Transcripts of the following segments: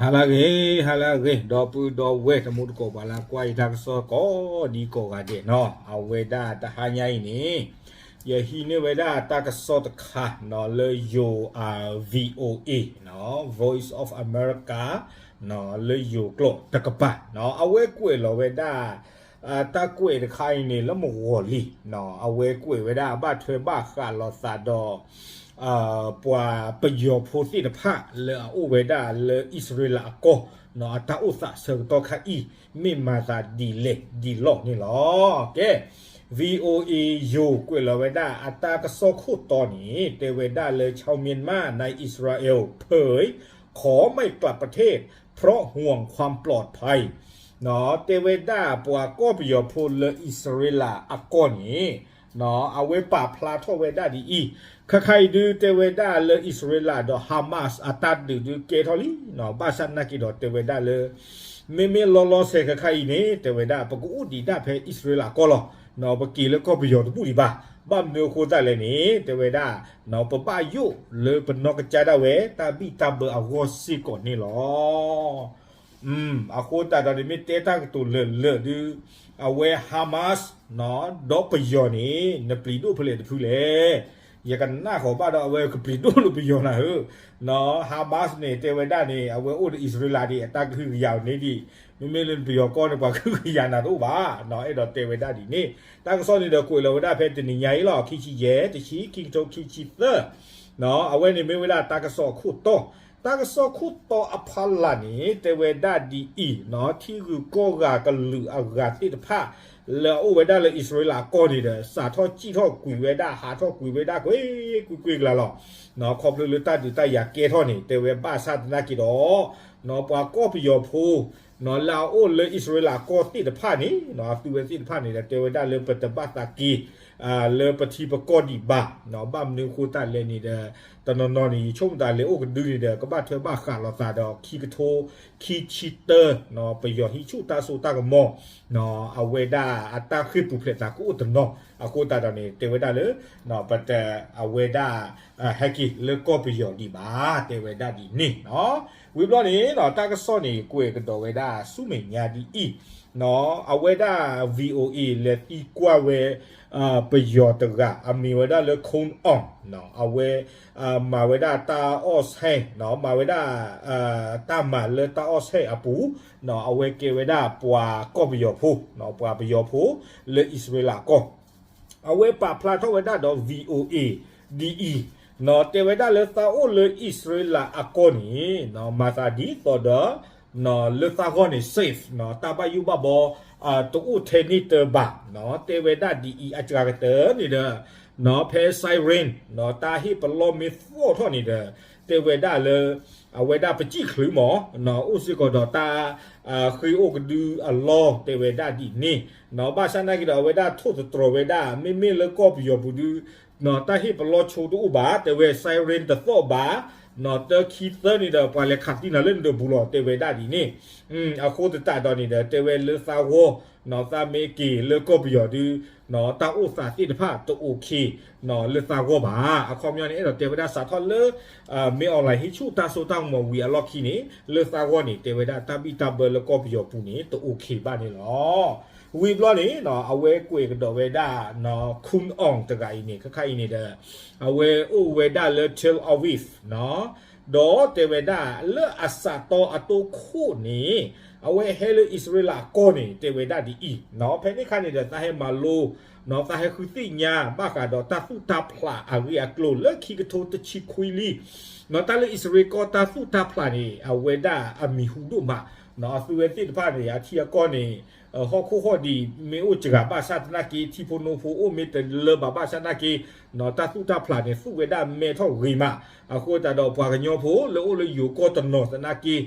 ဟါလၢအဂ့ၤ, ဟါလၢအဂ့ၤ, ဒီပုၢ်ဒီဝဲၢ်တံၤသကိး ပှၤလၢကွၢ်ယတၢ်ကစီၣ်ကိးဒံကိးဂၤဒဲးနီၤ, အဝဲဒၣ်တဟါညါအံၤန့ၣ် ယဟံးန့ၢ်ဝဲဒၣ်တၢ်ကစီၣ်တခါနီၤ လၢယိၤ VOA နီၤ Voice of America နီၤ လၢယိၤကျိာ်တကပၤနီၤ အဝဲကွဲးလီၤဝဲဒၣ် တၢ်ကွဲးတခါအံၤန့ၣ် လၢမုၢ်ဂီၤလံ, အဝဲကွဲးဝဲဒၣ်ဘၣ်ထွဲဘၣ်ဃးလိာ်သးဒီး ပှၤပယီၤဖိသ့ၣ်တဖၣ်လၢအအိၣ်ဝဲဒၣ်လၢအံၣ်စရ့လးအကီၢ် အတၢ်အိၣ်သးဆၢကတီၢ်ခါအံၤ မ့ၢ်မၤသးဒ်လဲၣ်ဒ်လဲၣ်န့ၣ်လီၤ. ကဲ VOA ယိၤကွဲးလီၤဝဲဒၣ် အတၢ်ကစီၣ်ခိၣ်တီန့ၣ် တဲဝဲဒၣ်လၢ ชาวเมียนมาในอิสราเอลเผย ขอไม่กลับประเทศเพราะห่วงความปลอดภัย တဲဝဲဒၣ်ပှၤကီၢ်ပယီၤဖိလၢအံၣ်စရ့လးအကီၢ်န့ၣ် အဝဲပာ်ဖျါထီၣ်ဝဲဒၣ်ဒ်အံၤ, ခါခါအံၤဒုးတဲဝဲဒၣ်လၢအံၣ်စရ့လးဒီး Hamas အတၢ်ဒုးဒုးကဲထီၣ်လံ, ဘၣ်ဆၣ်သနာ်က့ဒီးတဲဝဲဒၣ်လၢ မ့မ့ၢ်လီၤလီၤဆဲးခါခါအံၤန့ၣ် တဲဝဲဒၣ် ပကအိၣ်ဒံးဒၣ်ဖဲအံၣ်စရ့လးကီၢ်လီၤ, ပက့ၤလၢကီၢ်ပယီၤတဘူၣ်ဒံးဘၣ်, ဘၣ်မနုၤအဃိသတးလဲၣ်န့ၣ် တဲဝဲဒၣ် ပဘၣ်ယိၣ်လၢပနီၢ်ကစၢ်ဒၣ်ဝဲ တၢ်ဘံၣ်တၢ်ဘၢအဂီၢ်စ့ၢ်ကီးန့ၣ်လီၤ. အဃိသတးဒီးန့ၣ်မ့ၢ်တဲတၢ်ကတိၤလၢာ်လၢာ်ဒုး အဝဲ Hamas ဒီးပယီၤန့ၣ် နပျံၤဒိၣ်ဖဲလဲၣ်တဖုလဲၣ်, ယကနၣ်ဃီၤဘၣ်ဒီးအဝဲကပျံၤဒိၣ်လၢပယီၤနၤဧၢ, Hamas န့ၣ် တဲဝဲဒၣ်န့ၣ် အဝဲအိၣ်ဒီးအံၣ်စရ့လးဒံး အတၢ်ကဟုကယာ်အီၤန့ၣ်ဒံး, မ့မ့ၢ်လၢပယီၤကီၢ်န့ၣ် ပှၤကဟုကယာ်နၤတအိၣ်ဘၣ်, အဲၣ်ဒိးတဲဝဲဒၣ်ဒ်န့ၣ်, တၢ်ကစီၣ်န့ၣ်ဒီးကွဲးလီၤဝဲဒၣ်ဖဲတနံၤညါအံၤလီၤ ခံဆံယဲၢ် တဆံ ခံကထိခံဆံသၢ အဝဲန့ၣ်မ့ၢ်ဝဲဒၣ်တၢ်ကစီၣ်အခိၣ်တီ, တၢ်ကစီၣ်ခိၣ်တီအဖီလာ်န့ၣ် တဲဝဲဒၣ်ဒ်အံၤ, ထံဂုၤကီၢ်ဂၤကလုာ်အဂၤသ့ၣ်တဖၣ် လၢအအိၣ်ဝဲဒၣ်လၢအံၣ်စရ့လးကီၢ်န့ၣ်ဒီး စးထီၣ်စံၣ်ထီၣ်ကွံာ်ဝဲဒၣ် ဟးထီၣ်ကွံာ်ဝဲဒၣ်ကွ့ၢ်ကွ့ၢ်ကွ့ၢ်ကျါလီၤ. ခီဖျိလၢတၢ်ဒုးတၢ်ယၤကဲထီၣ်န့ၣ် တဲဝဲဘၣ်ဆၣ်သနာ်က့ဒီး ပှၤကီၢ်ပယီၤဖိ လၢအအိၣ်လၢအံၣ်စရ့လးကီၢ်သ့ၣ်တဖၣ်န့ၣ် အသုဝဲသ့ၣ်တဖၣ်န့ၣ်ဒီး တဲဝဲဒၣ်လၢပတဘၣ်သးက့ၤ လၢပထံပကီၢ်ဒံးဘၣ်, ဘၣ်မနုၤအဃိသတးလဲၣ်န့ၣ်ဒီး တနီၤနီၤန့ၣ် ယဆိကမိၣ်သးလဲၤအိၣ်ကဒုန့ၣ်ဒီး ကဘၣ်ထွဲဘၣ်ဃးလိာ်သးဒီးခံကထိခံဆံတၢ ပယီၤဟံးဆူၣ်တၢ်စိတၢ်ကမီၤ အဝဲဒၣ်အတၢ်ဃ့ၢ်ပူၤဖျဲးသးကအိၣ်တနီၤ အဃိသတးဒီးန့ၣ် တဲဝဲဒၣ်လၢ ပတ အဝဲဒၣ် ဟဲက့ၤလၢကီၢ်ပယီၤဒံးဘၣ် တဲဝဲဒၣ်ဒ်န့ၣ်နီၤ. ဝံၤဘျီန့ၣ် တၢ်ကစီၣ်န့ၣ် ကွဲးကဒီးဝဲဒၣ်ဆူမဲာ်ညါဒ်အံၤ, အဝဲဒၣ် VOA လဲၤသံကွၢ်ဝဲ ပယီၤတဂၤ အမံၤဝဲဒၣ်လၢ Khun Aung အဝဲ မၤဝဲဒၣ်တၢ်အီၣ်ဆဲး မၤဝဲဒၣ် တၢ်မၤလၢတၢ်အီၣ်ဆဲးအပူၤ အဝဲကဲဝဲဒၣ်ပှၤကီၢ်ပယီၤဖိ ပှၤပယီၤဖိ လၢအံၣ်စရ့လးကီၢ် အဝဲပာ်ဖျါထီၣ်ဝဲဒၣ်ဒီး VOA ဒ်အံၤ, တဲဝဲဒၣ်လၢသးအိၣ်လၢအံၣ်စရ့လးအကီၢ်န့ၣ် မၤသးဒ်သိးဒီး လၢသးဂီၢ်န့ၣ် safe တၢ်ဘၣ်ယိၣ်ဘၣ်ဘီ တအိၣ်ထဲန့ၣ်တၢ်ဘၣ်, တဲဝဲဒၣ်ဒ်အံၤ အစှၤကတၢၢ်န့ၣ်ဒီး ဖဲ siren တၢ်ဟ့ၣ်ပလီၢ်မ့ၢ်သီၣ်ထီၣ်န့ၣ်ဒီး တဲဝဲဒၣ်လၢ အဝဲဒၣ်ပစံၣ်ချုးမး အိၣ်စ့ၢ်ကီးဒီးတၢ် ဃ့အိၣ်ကဒုအလီၢ် တဲဝဲဒၣ်ဒ်န့ၣ်, ဘၣ်ဆၣ်သနာ်က့ဒီး အဝဲဒၣ်ထိၣ်သတြီၤဝဲဒၣ် မ့မ့ၢ်လၢကီၢ်ပယီၤပူၤဒု တၢ်ဟ့ၣ်ပလီၢ်ဆိတအိၣ်ဘၣ် တဲဝဲ siren တသီၣ်ဘၣ်, တၢခံသၢန့ၣ်ဒီး ပှၤလဲၤခးသံနၤလၢနဒၢးပူၤလီၤ တဲဝဲဒၣ်ဒ်န့ၣ်, အဃိသတးဒီးန့ၣ်ဒီး တဲဝဲလၢသးဂီၢ် သးမ့ၢ်က့ၤလၢကီၢ်ပယီၤဒု တၢ်အိၣ်သးသ့ၣ်တဖၣ်တအိၣ်ခ့ လၢသးဂီၢ်ဘၣ်. အခီပညီန့ၣ် အဲၣ်ဒိးတဲဝဲဒၣ်စးထီၣ်လၢ မ့ၢ် online ဟံးဆူၣ်တၢ်စိတၢ်ကမီၤဝံၤအလီၢ်ခံန့ၣ် လၢသးဂီၢ်န့ၣ် တဲဝဲဒၣ်တၢ်ဘံၣ်တၢ်ဘၢလၢကီၢ်ပယီၤပူၤန့ၣ် တအိၣ်ခ့ဘၣ်န့ၣ်လီၤ. ဝံၤဘျီန့ၣ် အဝဲကွဲးကဒီးဝဲဒၣ် Khun Aung တဂၤအံၤန့ၣ် ခါခါအံၤန့ၣ်ဒီး အဝဲအိၣ်ဝဲဒၣ်လၢ Tel Aviv ဒီးတဲဝဲဒၣ်လၢအစးတီအတိခိၣ်န့ၣ် အဝဲဟဲလၢအံၣ်စရ့လးကီၢ်န့ၣ် တဲဝဲဒၣ်ဒ်အံၤ, ဖဲန့ၣ်အခါန့ၣ်ဒီး သးဟဲမၤလိ သးဟဲဃုသ့ၣ်ညါဘၣ်ဃးဒီးတၢ်သူၣ်တၢ်ဖျးအဂ့ၢ်အကျိၤလၢခံကထိတဆံခွံလံ. တၢ်လၢအံၣ်စရ့လးကီၢ်တၢ်သူၣ်တၢ်ဖျးန့ၣ် အဝဲဒၣ်အမံၤဟူဒိၣ်မး, အသုဝဲသ့ၣ်တဖၣ်န့ၣ် အထံအကီၢ်န့ၣ် ဟီၣ်ခိၣ်ဟီၣ်ဒံးမ့ၢ်အိၣ်စှၤဘၣ်ဆၣ်သနာ်က့ ထံဖိနိဖိအိၣ်မ့ၢ်တလၢဘၣ်ဘၣ်ဆၣ်သနာ်က့ တၢ်သူၣ်တၢ်ဖျးန့ၣ် သူၣ်ဝဲဒၣ်မဲထီၣ်ဂ့ၤမး, အဃိသတးဒီးပှၤကညီဖိလၢအိၣ်လၢယိၤကီၢ်တနီၤသနာ်က့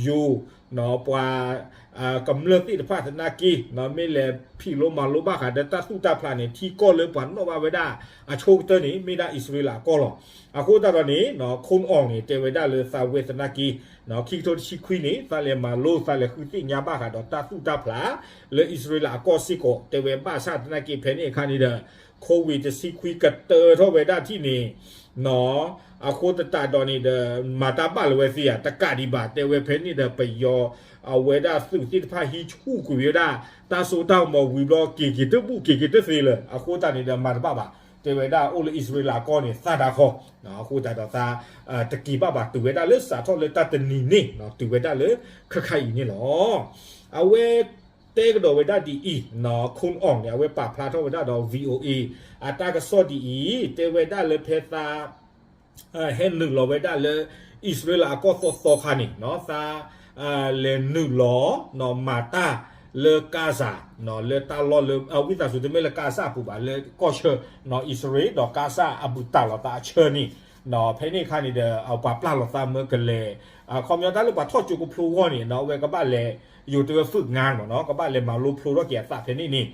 ယိၤ ပှၤ ကမျၢၢ်သ့ၣ်တဖၣ်သနာ်က့ မ့ၢ်လဲၤဖံးလိမၤလိဘၣ်ဃးဒီးတၢ်သူၣ်တၢ်ဖျးန့ၣ် ထံကီၢ်လၢပှၤနီၣ်ဘၣ်ဝဲဒၣ်အဆိကတၢၢ်န့ၣ် မ့ၢ်ဒၣ်အံၣ်စရ့လးကီၢ်လီၤ. အဃိသတးဒီးန့ၣ် Khun Aung န့ၣ် တဲဝဲဒၣ်လၢသးဝဲသနာ်က့ ခံကထိတဆံခွံန့ၣ် သးလဲၤမၤလိ သးလဲၤဃုသ့ၣ်ညါဘၣ်ဃးဒီးတၢ်သူၣ်တၢ်ဖျး လၢအံၣ်စရ့လးအကီၢ်စ့ၢ်ကီး တဲဝဲဘၣ်ဆၣ်သနာ်က့ ဖဲန့ၣ်အခါန့ၣ်ဒီး COVID တဆံခွံကတၢၢ်ထီၣ်ဝဲဒၣ်ထံၣ်န့ၣ် နီၢ်, အဃိသတးဒီးန့ၣ်ဒီး မၤတၢ်ဘၣ်လၢၤဝဲသ့ဧါ, တကးဒံးဘၣ် တဲဝဲဖဲန့ၣ်ဒီး ပယီၤ အဝဲဒၣ်သုးသ့ၣ်တဖၣ်ဟံးဆူၣ်ကွံာ်ဝဲဒၣ် တၢ်စိတၢ်ကမီၤဝံၤဘျီ က့ၤက့ၤတဘူၣ် က့ၤက့ၤတသ့လၢၤ, အဃိသတးန့ၣ်ဒီး မၤတဘၣ်ဘၣ်, တဲဝဲဒၣ်အိၣ်လၢအံၣ်စရ့လးကီၢ်န့ၣ် သၣ်ဒါဃီ, အဃိသတးဒီးသး တက့ၤဘၣ်ဘၣ်, တုၤဝဲဒၣ်လၢစးထီၣ်လၢတၢ်တနံၤန့ၣ် တုၤဝဲဒၣ်လၢခဲခါအံၤန့ၣ်လီၤ. အဝဲ တဲကဒီးဝဲဒၣ်ဒ်အံၤ, ခိၣ်အီၣ်န့ၣ် အဝဲပာ်ဖျါထီၣ်ဝဲဒၣ်ဒီး VOA အတၢ်ကစီၣ်ဒ်အံၤ, တဲဝဲဒၣ်လၢဖဲသး ဟဲနုာ်လီၤဝဲဒၣ်လၢ အံၣ်စရ့လးအကီၢ်သီသီခါန့ၣ် သး လဲၤနုာ်လီၤ မၤတၢ်လၢကါစၤ လၢတၢ်လီၢ်လၢ ဝံသးစူၤ တမ့ၢ်လၢကါစၤအပူၤဘၣ်, လၢကီၢ်ဆၢ အံၣ်စရ့လးဒီးကါစၤအဘူးတၢ်လီၤသးအဆၢန့ၣ်, ဖဲန့ၣ်အခါန့ၣ်ဒီး ပှၤပျၢ်လီၤသးမၢကလဲၤ, အခီပညီတၢ်လၢပှၤထီၣ်ကၠိကဖျိဂီၢ်န့ၣ် အဝဲကဘၣ်လဲၤ ယိၤတဲဝဲ ဖုၣ်ငါ မ့ၢ်နီၤ, ကဘၣ်လဲၤမၤလိဖျိထီၣ်က့ၤအသးဖဲန့ၣ်န့ၣ်,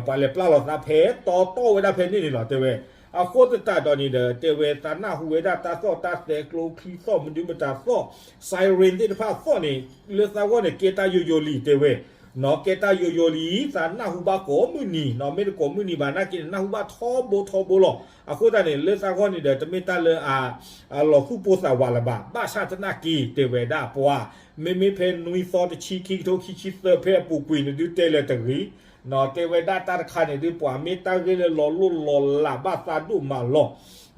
ပှၤလဲၤပျၢ်လီၤသးဖဲတီတီဝဲဒၣ်ဖဲန့ၣ်န့ၣ်လီၤ တဲဝဲ. အဃိသတးဒီးန့ၣ်ဒီး တဲဝဲသးနၢ်ဟူဝဲဒၣ်တၢ်သီၣ်တၢ်သဲ ကျိချံသီၣ် မနုၤမတၤသီၣ် siren သ့ၣ်တဖၣ်သီၣ်န့ၣ် လၢသးဂီၢ်န့ၣ် ကဲတၢ်ယိယိလံ တဲဝဲ, နီၢ် ကဲတၢ်ယိယိလံ သးနၢ်ဟူဘၣ်ကိးမုၢ်နံၤ, နီၢ် မ့ၢ်တကိးမုၢ်နံၤဘၣ်နာ်က့န့ၣ် နၢ်ဟူဘၣ်ထီဘိထီဘိလီၤ. အဃိသတးန့ၣ် လၢသးဂီၢ်န့ၣ်ဒီး တမ့ၢ်တၢ်လၢအ အလီၤဃူပိၢ်သးဝးလၢၤဘၣ်, ဘၣ်ဆၣ်သနာ်က့ တဲဝဲဒၣ်ပှၤ မ့မ့ၢ်ဖဲနွံသီတဆံ ခံကထိခံဆံသၢ ဖဲအပူၤကွံာ်န့ၣ်ဒုးတဲလၢၤတဂ့ၤ, နီၢ် တဲဝဲဒၣ်တၢ်တခါန့ၣ်ဒုး ပှၤမ့ၢ်တၢ်ဂ့ၢ်လၢလီၤလိၢ်လီၤလးဘၣ်သးဒိၣ်မးလီၤ,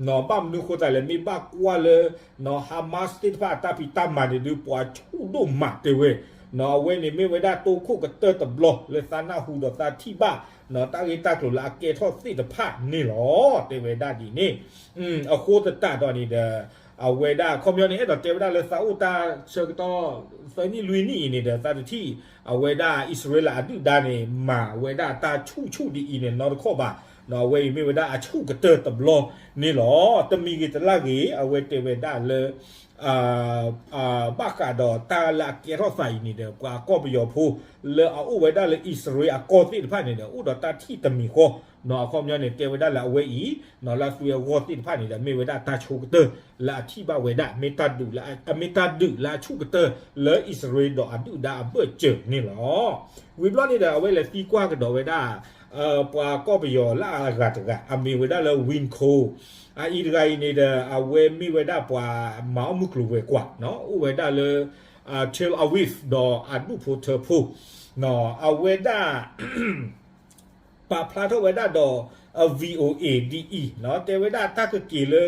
နီၢ် ဘၣ်မနုၤဃိသတးလဲၣ် မ့ၢ်ဘၣ်ကွၢ်လၢ နီၢ် Hamas သ့ၣ်တဖၣ်အတၢ်ဖံးတၢ်မၤန့ၣ်ဒုး ပှၤဆူၣ်ဒိၣ်မး တဲဝဲ, နီၢ် အဝဲန့ၣ်မ့ၢ်ဝဲဒၣ်တိခိၣ်ကတၢၢ်တဘျီ လၢသးနၢ်ဟူဒီးသးထံၣ်ဘၣ် နီၢ် တၢ်ဂ့ၢ်တၢ်ကျိၤလၢအကဲထီၣ်သ့ၣ်တဖၣ်န့ၣ်လီၤ တဲဝဲဒၣ်ဒ်န့ၣ်. အဃိသတးဒီးန့ၣ်ဒီး အဝဲဒၣ်အခီပညီန့ၣ် အဲၣ်ဒိးတဲဝဲဒၣ်လၢသးအိၣ်တၢ်ဆၢကတီၢ် သၢနံၣ်လွံၢ်နံၣ်အံၤန့ၣ်ဒီး သးတထံၣ် အဝဲဒၣ်အံၣ်စရ့လးအဒုၣ်ဒါန့ၣ် မၤဝဲဒၣ်တၢ်ဆူၣ်ဆူၣ်ဒ်အံၤန့ၣ် နီတခီၣ်ဘၣ်, နီၢ် အဝဲအံၤမ့ၢ်ဝဲဒၣ်အဆူၣ်ကတၢၢ်တဘျီန့ၣ်လီၤ. တမံၤဂ့ၤတလၢ်ဂ့ၤ အဝဲတဲဝဲဒၣ်လၢ ဘၣ်ဃးဒီးတၢ်လၢအကဲထီၣ်သးအံၤန့ၣ်ဒီး ပှၤကီၢ်ပယီၤဖိ လၢအအိၣ်ဝဲဒၣ်လၢအံၣ်စရ့လးအကီၢ်သ့ၣ်တဖၣ်န့ၣ်ဒီး အိၣ်ဒီးတၢ်ထံၣ်တမံၤဃီ, နီၢ် အခီပညီန့ၣ် တဲဝဲဒၣ်လၢအဝဲအံၤ နီၢ် လၢအသုဝဲအဂီၢ်သ့ၣ်တဖၣ်န့ၣ်ဒီး မ့ၢ်ဝဲဒၣ်တၢ်ဆိကတၢၢ်လၢအထံၣ်ဘၣ်ဝဲဒၣ် မ့ၢ်တၢ်ဒုးလၢ မ့ၢ်တၢ်ဒုးလၢအဆူၣ်ကတၢၢ် လၢအံၣ်စရ့လးဒီးအဒုၣ်ဒါအဘၢၣ်စၢၤန့ၣ်လီၤ. ဝံၤဘျီန့ၣ်ဒီး အဝဲလဲၤသံကွၢ်ကဒီးဝဲဒၣ် ပှၤကီၢ်ပယီၤလၢအဂၤတဂၤ အမ့ၢ်ဝဲဒၣ်လၢ Win Co အအံၤတဂၤအံၤန့ၣ်ဒီး အဝဲမ့ၢ်ဝဲဒၣ်ပှၤမၤအီၣ်မုၢ်ကျိၤဝဲၤကွာ် အိၣ်ဝဲဒၣ်လၢ Tel Aviv ဒီးအဒူၣ်ဖိထၢဖိ အဝဲဒၣ် ပာ်ဖျါထီၣ်ဝဲဒၣ်ဒီး VOA ဒ်အံၤ တဲဝဲဒၣ်တၢ်ကက့ၤလၢကီၢ်ပယီၤအဂီၢ်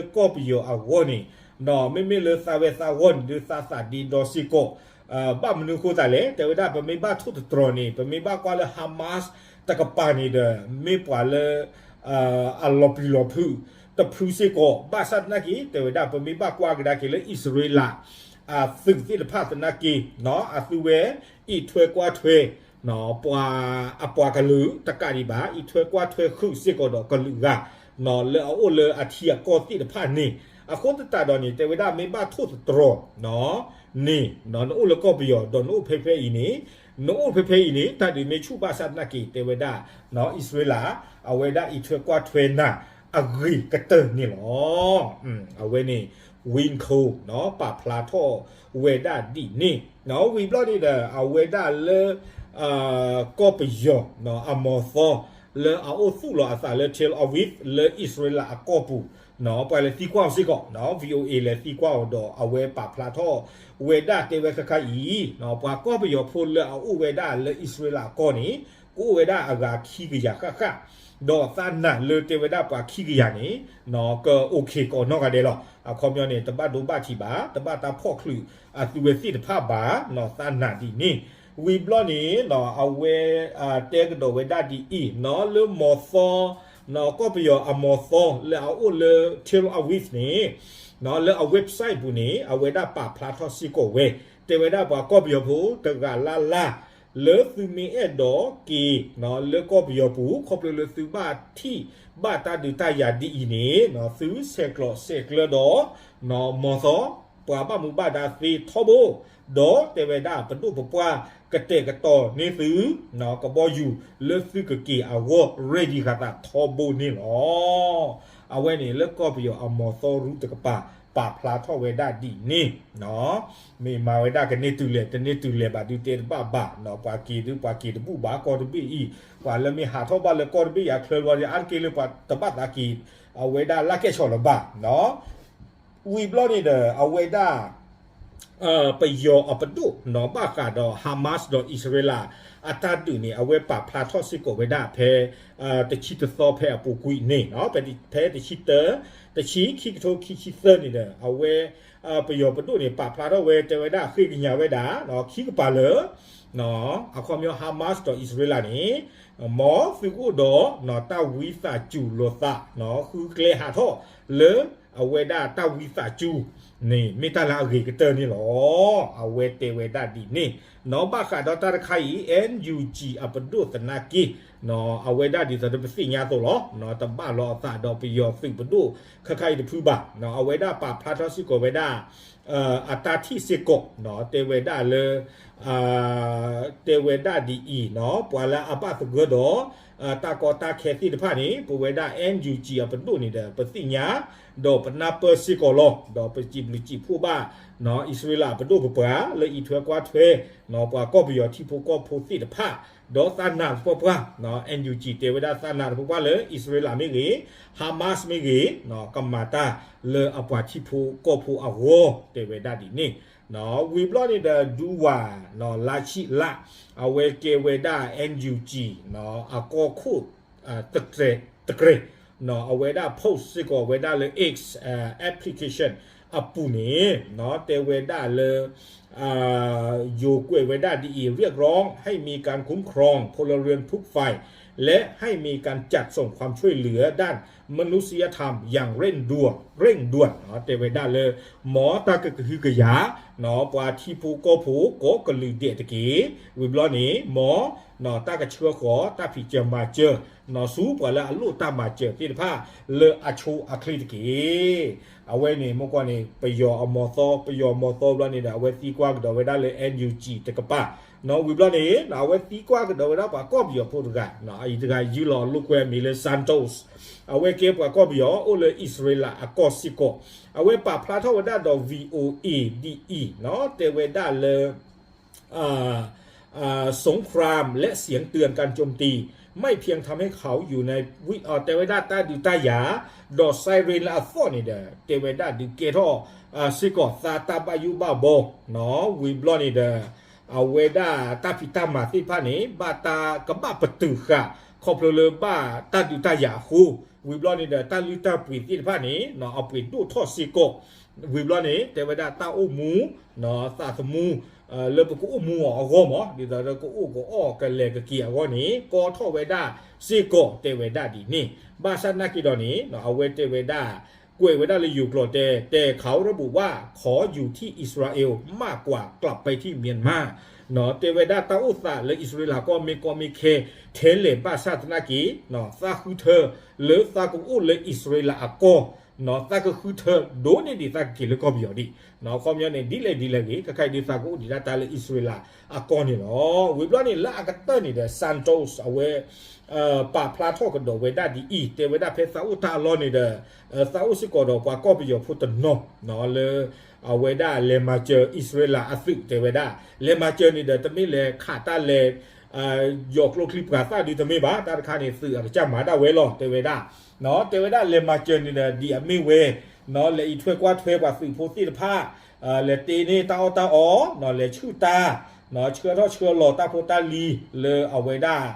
န့ၣ် မ့မ့ၢ်လၢသးဝဲသးဂီၢ်န့ၣ်ဒုးသးသးဒ့ဒီစ့ၢ်ကီး, ဘၣ်မနုၤအဃိသတးလဲၣ် တဲဝဲဒၣ်ပမ့ၢ်ဘၣ်ထိၣ်သတြီၤန့ၣ် ပမ့ၢ်ဘၣ်ကွၢ်လၢ Hamas တကပၤန့ၣ်ဒီး မ့ၢ်ပှၤလၢ အလီၤပျံၤလီၤဖုးတဖုစ့ၢ်ကီး, ဘၣ်ဆၣ်သနာ်က့ တဲဝဲဒၣ်ပမ့ၢ်ဘၣ်ကွၢ်ကဒါက့ၤလၢအံၣ်စရ့လး အသုးသ့ၣ်တဖၣ်သနာ်က့ အသုဝဲ အံးထွဲကွၢ်ထွဲ ပှၤ အပှၤကလုာ်တကးဒံးဘၣ် အံးထွဲကွၢ်ထွဲဃုာ်စ့ၢ်ကီးဒီးကလုာ်ဂၤ လၢအအိၣ်လၢအထံအကီၢ်သ့ၣ်တဖၣ်န့ၣ်, အဃိသတးဒီးန့ၣ် တဲဝဲဒၣ်မ့ၢ်ဘၣ်ထိၣ်သတြီၤန့ၣ် နအိၣ်လၢကီၢ်ပယီၤ ဒီးနအိၣ်ဖဲဖဲအံၤန့ၣ်, နအိၣ်ဖဲဖဲအံၤန့ၣ် တၢ်ဒုးမ့ၢ်ဆူၣ်ဘၣ်ဆၣ်သနာ်က့ တဲဝဲဒၣ် အံၣ်စရ့လး အဝဲဒၣ်အံးထွဲကွၢ်ထွဲနၤအဂ့ၤကတၢၢ်န့ၣ်လီၤ. အဝဲန့ၣ် Win Co ပာ်ဖျါထီၣ်ဝဲဒၣ်ဒ်န့ၣ်, ဝံၤဘျီန့ၣ်ဒီး အဝဲဒၣ်လၢ ကီၢ်ပယီၤ အမီၤသီ လၢအအိၣ်သူၣ်လီၤအသးလၢ Tel Aviv လၢအံၣ်စရ့လးအကီၢ်ပူၤ ပှၤလဲၤသံကွၢ်အီၤစ့ၢ်ကီး VOA လဲၤသံကွၢ်အီၤဒီး အဝဲပာ်ဖျါထီၣ်ဝဲဒၣ်တဲဝဲခဲခါအံၤ ပှၤကီၢ်ပယီၤဖိလၢအအိၣ်ဝဲဒၣ်လၢအံၣ်စရ့လးအကီၢ်န့ၣ် ကအိၣ်ဝဲဒၣ်အဂၤခံကယၤဃၣ်ဃၣ်, ဒီးသးနာ်လၢတဲဝဲဒၣ်ပှၤခံကယၤန့ၣ် က okay ကိးနီၢ်ဂၤဒဲးလီၤ. အခီပညီန့ၣ် တဘၣ်ဒိဘၣ်ထံးဘၣ်, တဘၣ်တၢ်ဖီၣ်ချုးအသုဝဲသ့ၣ်တဖၣ်ဘၣ်, သးနာ်ဒ်န့ၣ်. ဝံၤဘျီန့ၣ် အဝဲ တဲကဒီးဝဲဒၣ်ဒ်အံၤ လၢမီၤသီ ကီၢ်ပယီၤအမီၤသီလၢအအိၣ်လၢ Tel Aviv န့ၣ် လၢအ website ပူၤန့ၣ် အဝဲဒၣ်ပာ်ဖျါထီၣ်စ့ၢ်ကီးဝဲ တဲဝဲဒၣ်ပှၤကီၢ်ပယီၤဖိတဂၤလၢ်လၢ် လၢသုမ့ၢ်အဲၣ်ဒိးက့ၤ လၢကီၢ်ပယီၤပူၤ ခီဖျိလၢသုဘၣ်ထံၣ်ဘၣ်တၢ်ဒုးတၢ်ယၤဒ်အံၤန့ၣ် သုဆဲးကျိးဆဲးကျၢဒီး မီၤသီ ပှၤဘၣ်မူဘၣ်ဒါသ့ထီဘိ, ဒီးတဲဝဲဒၣ်ပဒိၣ်ပပှၢ်ကတဲာ်ကတီၤန့ၢ်သု ကဘီယူၤလၢသုကက့ၤအဂီၢ် ready ဃာ်သးထီဘိန့ၣ်လီၤ. အဝဲန့ၣ်လၢကီၢ်ပယီၤအမီၤသီရူတကပၤ ပာ်ဖျါထီၣ်ဝဲဒၣ်ဒ်န့ၣ် မ့ၢ်မၤဝဲဒၣ်ကန့ၢ်တုၤလဲၣ် တန့ၢ်တုၤလဲၣ်ဘၣ်ဒုးတဲတဘၣ်ဘၣ်, ပှၤက့ၤဒုးပှၤက့ၤတဘူၣ်ဘၣ်ကီၢ်တဘ့ၣ်အံၤ, ပှၤလၢမ့ၢ်ဟးထီၣ်ဘၣ်လၢကီၢ်တဘ့ၣ်အံၤအချၢလီၤဒီး အါတက့ၢ်လၢပှၤတဘၣ်သးက့ၤ အဝဲဒၣ်လၢကဲၣ်ဆိးလၢၤဘၣ်နီၤ. ဝံၤဘျီန့ၣ်ဒီး အဝဲဒၣ် ပယီၤအပဒိၣ်နီၤ ဘၣ်ဃးဒီး Hamas ဒီးအံၣ်စရ့လးအတၢ်ဒုးန့ၣ် အဝဲပာ်ဖျါထီၣ်စ့ၢ်ကီးဝဲဒၣ်ဖဲ တဆံတသီဖဲအပူၤကွံာ်န့ၣ် ဖဲတဆံတၢ တဆံခံကထိခံဆံသၢန့ၣ်ဒီး အဝဲ ပယီၤပဒိၣ်န့ၣ် ပာ်ဖျါထီၣ်ဝဲ တဲဝဲဒၣ်ဃ့ကညးဝဲဒၣ် ခံကပၤလၢ အခီပညီ Hamas ဒီးအံၣ်စရ့လးန့ၣ် မ်သုကအိၣ်ဒီး တၢ်ဝံသးစူၤလိာ်သး ဃုကျဲဟးထီၣ်လၢ အဝဲဒၣ်တၢ်ဝံသးစူၤန့ၣ် မ့ၢ်တၢ်လၢအဂ့ၤကတၢၢ်န့ၣ်လီၤ. အဝဲတဲဝဲဒၣ်ဒ်န့ၣ်နီၤ ဘၣ်ဃးဒီးတၢ်တခါအံၤ NUG အပဒိၣ်သနာ်က့ အဝဲဒၣ်ဒ်သိးဒီးပသ့ၣ်ညါအသိးလီၤ တဘၣ်လီၤအသးဒီးပယီၤသုးပဒိၣ်ခဲခါအံၤတဖုဘၣ် အဝဲဒၣ်ပာ်ဖျါထီၣ်စ့ၢ်ကီးဝဲဒၣ် အတၢ်ထံၣ်စ့ၢ်ကီး တဲဝဲဒၣ်လၢ တဲဝဲဒၣ်ဒ်အံၤနီၤ ပှၤလၢအဘၣ်သဂၢၢ်ဒီး တၢ်ကီတၢ်ခဲသ့ၣ်တဖၣ်န့ၣ် ပဝဲဒၣ် NUG အပဒိၣ်န့ၣ်ဒီး ပသ့ၣ်ညါ ဒီးပနၢ်ပၢၢ်စ့ၢ်ကီးလီၤ. ဒီးပစံးဘျုးစံးဖှိၣ်ဘၣ် အံၣ်စရ့လးအပဒိၣ်ပပှၢ် လၢအံးထွဲကွၢ်ထွဲ ပှၤကီၢ်ပယီၤထံဖိကီၢ်ဖိသ့ၣ်တဖၣ် ဒီးသးနးသပှၢ်ပှၢ် NUG တဲဝဲဒၣ်သးနးသပှၢ်ပှၢ်လၢ အံၣ်စရ့လးမ့ၢ်ဂ့ၤ Hamas မ့ၢ်ဂ့ၤ ကမၤတၢ်လၢအပှၤထံဖိကီၢ်ဖိအဂီၢ် တဲဝဲဒၣ်ဒ်န့ၣ် ဝံၤဘျီန့ၣ်ဒီး ဒူဝၤ လါဆံးလး အဝဲကဲဝဲဒၣ် NUG အကီၢ်ခိၣ် တကြဲး အဝဲဒၣ် post စ့ၢ်ကီးဝဲဒၣ်လၢ X application အပူၤန့ၣ် တဲဝဲဒၣ်လၢ ယိၤကွဲးဝဲဒၣ်ဒ်အံၤ เรียกร้องให้มีการคุ้มครองพลเรือนทุกฝ่าย และให้มีการจัดส่งความช่วยเหลือด้านมนุษยธรรมอย่างเร่งด่วน เร่งด่วน တဲဝဲဒၣ်လၢ မ်တၢ်ကကဟုကယာ် ပှၤထံဖိကီၢ်ဖိကိးကလုာ်ဒဲးတက့ၢ်. ဝံၤဘျီန့ၣ် မ် တၢ်ကဆှၢဃီၤတၢ်ဖံးစၢၤမၤစၢၤ ဆူပှၤလၢအလိၣ်တၢ်မၤစၢၤသ့ၣ်တဖၣ်လၢအဆိအချ့တက့ၢ်. အဝဲန့ၣ် မ့ၢ်ကွၢ်န့ၣ် ပယီၤအမီၤသီ ပယီၤမီၤသီဘျီန့ၣ်ဒီး အဝဲသံကွၢ်ကဒီးဝဲဒၣ်လၢ NUG တကပၤ ဝံၤဘျီန့ၣ် အဝဲသံကွၢ်ကဒီးဝဲဒၣ်ပှၤကီၢ်ပယီၤဖိတဂၤ အံၤတဂၤယုၢ်လီၤလိာ်ကွဲမံၤလၢ Santos အဝဲကဲပှၤကီၢ်ပယီၤအိၣ်လၢအံၣ်စရ့လးအကီၢ်စ့ၢ်ကီး အဝဲပာ်ဖျါထီၣ်ဝဲဒၣ်ဒီး VOA ဒ်အံၤ တဲဝဲဒၣ်လၢ สงครามและเสียงเตือนการโจมตี ไม่เพียงทำให้เขาอยู่ใน တဲဝဲဒၣ်တၢ်ဒုးတၢ်ယၤ ဒီး siren လၢအသီၣ်န့ၣ်ဒီး တဲဝဲဒၣ်ဒုးကဲထီၣ် စ့ၢ်ကီးသးတၢ်ဘၣ်ယိၣ်ဘၣ်ဘီ ဝံၤဘျီန့ၣ်ဒီး အဝဲဒၣ်တၢ်ဖံးတၢ်မၤသ့ၣ်တဖၣ်န့ၣ် ဘၣ်တၢ်ကဘၣ်ပတုာ်ဃာ် ခီဖျိလၢဘၣ်တၢ်ဒုးတၢ်ယၤအဃိ ဝံၤဘျီန့ၣ်ဒီး တၢ်လုၢ်တၢ်ပှ့ၤသ့ၣ်တဖၣ်န့ၣ် အပှ့ၤဒိၣ်ထီၣ်စ့ၢ်ကီး ဝံၤဘျီန့ၣ် တဲဝဲဒၣ်တၢ်အိၣ်မူ သးသမူ လၢပကအိၣ်မူအီၤအဂီၢ်မး ဒ်သိးဒီးကအိၣ်ကအီၣ်ကလဲၤကက့ၤအဂီၢ်န့ၣ် ကီထီၣ်ဝဲဒၣ်စ့ၢ်ကီး တဲဝဲဒၣ်ဒ်န့ၣ် ဘၣ်ဆၣ်နာ်က့ဒီးန့ၣ် အဝဲတဲဝဲဒၣ် ကွဲးဝဲဒၣ်လၢယိၤကျိာ်တဲ แต่เขาระบุว่าขออยู่ที่อิสราเอลมากกว่ากลับไปที่เมียนมา တဲဝဲဒၣ်တၢ်အိၣ်သးလၢအံၣ်စရ့လးကီၢ်မ့ၢ်ကီမ့ၢ်ခဲ ထဲလဲၣ်ဘၣ်ဆၣ်သနာ်က့ သးဃုထၢလၢသးကအိၣ်လၢအံၣ်စရ့လးအကီၢ် သးကဃုထၢဒိၣ်န့ၢ်ဒံးသးကက့ၤလၢကီၢ်ပယီၤဒံး အခီပညီန့ၣ် ဒ်လဲၣ်ဒ်လဲၣ်ဂ့ၤ ခဲခါအံၤဒုးသးကအိၣ်ဒံးဒၣ်တၢ်လၢအံၣ်စရ့လးအကီၢ်န့ၣ်လီၤ. ဝံၤဘျီန့ၣ် လၢအကတၢၢ်န့ၣ်ဒီး Santos အဝဲ ပာ်ဖျါထီၣ်ကဒီးဝဲဒၣ်ဒ်အံၤ တဲဝဲဒၣ်ဖဲသးအိၣ်တၢ်အလီၢ်န့ၣ်ဒီး သးအိၣ်စ့ၢ်ကီးဒီးပှၤကီၢ်ပယီၤဖိတနီၤ လၢ အဝဲဒၣ်လဲၤမၤစၢၤအံၣ်စရ့လးအသုး တဲဝဲဒၣ် လဲၤမၤစၢၤန့ၣ်ဒီး တမ့ၢ်လဲၤခးတၢ်လဲၤ ယိၤကျိချံပှၤသၣ်ဒုးတမ့ၢ်ဘၣ် တၢ်တခါန့ၣ် သုးအကစၢ်မၤဒၣ်ဝဲလီၤ တဲဝဲဒၣ် တဲဝဲဒၣ်လဲၤမၤစၢၤန့ၣ်ဒီး ဒ်အမ့ၢ်ဝဲ လဲၤအံးထွဲကွၢ်ထွဲပှၤသုးဖိသ့ၣ်တဖၣ် လဲၤတ့န့ၢ်တၢ်အီၣ်တၢ်အီ လဲၤဆူၣ်တၢ် ဆှၢထီၣ်ဆှၢလီၤတၢ်ဖိတၢ်လံၤလၢအဝဲဒၣ်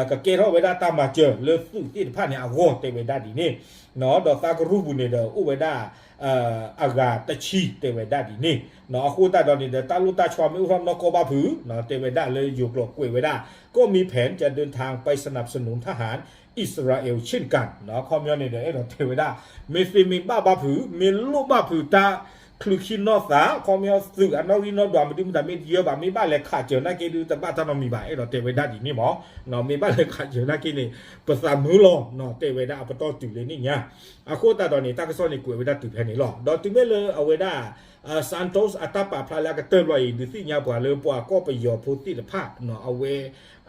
ကကဲထီၣ်ဝဲဒၣ်တၢ်မၤစၢၤလၢသုးသ့ၣ်တဖၣ်န့ၣ်အဂီၢ် တဲဝဲဒၣ်ဒ်န့ၣ် ဒီးသးကရူၢ်ပူၤန့ၣ်ဒီး အိၣ်ဝဲဒၣ် အဂၤတဆံ တဲဝဲဒၣ်ဒ်န့ၣ် အဃိသတးဒီးန့ၣ်ဒီး တၢ်လိၣ်တၢ်ဆီမ့ၢ်အိၣ်ထီၣ်နီၢ်ကီၢ်ဘၣ်ဖုး တဲဝဲဒၣ်လၢယိၤကျိာ်ကွဲးဝဲဒၣ် ก็มีแผนจะเดินทางไปสนับสนุนทหาร อิสราเอลเช่นกัน အခီပညီန့ၣ်ဒီး အဲၣ်ဒိးတဲဝဲဒၣ် မ့ၢ်သ့မ့ၢ်ဘၣ်ဘၣ်ဖုး မ့ၢ်လိၣ်ဘၣ်ဖုးတၢ် ချုးခံနီၢ်သး အခီပညီသုးအနီၣ်ဂံၢ်နီၣ်ဒွးမဒုမတၤမ့ၢ်တယၢဘၣ် မ့ၢ်ဘၣ်လဲၤခးစၢၤနာ်က့ဒုးတဘၣ်တၢ်နီတမံၤဘၣ် အဲၣ်ဒိးတဲဝဲဒၣ်ဒ်န့ၣ်မး မ့ၢ်ဘၣ်လဲၤခးစၢၤနာ်က့န့ၣ် ပသးမုာ်လီၤ တဲဝဲဒၣ်အပတီၢ်တုၤလၢန့ၣ်ညါ အဃိသတးဒီးန့ၣ် တၢ်ကစီၣ်န့ၣ်ကွဲးဝဲဒၣ်တုၤဖဲန့ၣ်လီၤ. ဒီးတုၤမ့ၢ်လၢအဝဲဒၣ် Santos အတၢ်ပာ်ဖျါလၢအကတၢၢ်ဘျီအံၤ ဒုးသ့ၣ်ညါပှၤလၢပှၤကီၢ်ပယီၤဖိသ့ၣ်တဖၣ် အဝဲ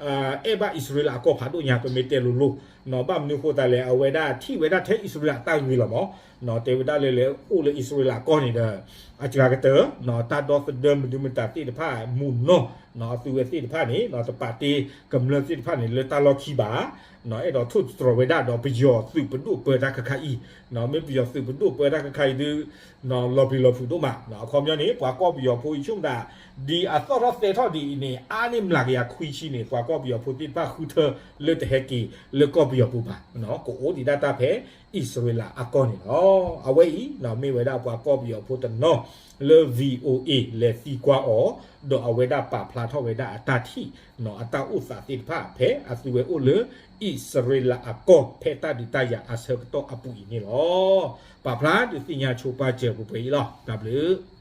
အဲၣ်ဘၣ်အံၣ်စရ့လးအကီၢ်ဖးဒိၣ်ညါ ပမ့ၢ်တဲလိၤလိၤ ဘၣ်မနုၤအဃိသတးလဲၣ် အဝဲဒၣ်ထံၣ်ဝဲဒၣ်ထဲအံၣ်စရ့လးတၢ်ဂ့ၤလီၤမး တဲဝဲဒၣ်လၢလဲၤအိၣ်လၢအံၣ်စရ့လးကီၢ်န့ၣ်ဒီး အစှၤကတၢၢ် တၢ်ဒီသဒၢမနုၤမတၤသ့ၣ်တဖၣ်မုာ်နီၢ် အသုဝဲသ့ၣ်တဖၣ်န့ၣ် တပာ်တ့ကမျၢၢ်သ့ၣ်တဖၣ်န့ၣ် လၢတၢ်လီၢ်ခံဘၣ်, အဲၣ်ဒိးထိၣ်သတြီၤဝဲဒၣ်ဒီးပယီၤသုးပဒိၣ်ပၢတၢ်ခါခါအံၤ, မ့ၢ်ပယီၤသုးပဒိၣ်ပၢတၢ်ခါခါအံၤဒုး လီၤပျံၤလီၤဖုးဒိၣ်မး, အခီပညီန့ၣ် ပှၤကီၢ်ပယီၤဖိအံၤဆိကမိၣ်ဒၣ် ဒ်အသီၣ်ထီၣ်သဲထီၣ်ဒ်အံၤန့ၣ် အါန့ၢ်မျးကယၤခွံဆံန့ၣ် ပှၤကီၢ်ပယီၤဖိသ့ၣ်တဖၣ်ဃုထၢလၢတဟဲက့ၤလၢကီၢ်ပယီၤပူၤဘၣ်, ကအိၣ်ဒံးဒၣ်တၢ်ဖဲအံၣ်စရ့လးအကီၢ်န့ၣ်လီၤ. အဝဲအံၤ မ့ၢ်ဝဲဒၣ်ပှၤကီၢ်ပယီၤဖိတနီၤလၢ VOA လဲၤသံကွၢ်အီၤ, ဒီးအဝဲဒၣ်ပာ်ဖျါထီၣ်ဝဲဒၣ်အတၢ်ထံၣ် အတၢ်အိၣ်သးသ့ၣ်တဖၣ် ဖဲအသုဝဲအိၣ်လၢအံၣ်စရ့လးအကီၢ် ဖဲတၢ်ဒုးတၢ်ယၤအဆၢကတီၢ်အပူၤအံၤန့ၣ်လီၤ. ပာ်ဖျါဒုးသ့ၣ်ညါဆိပာ်စၢၤပှဲၤပှဲၤအံၤလီၤ. တၢ်ဘျုး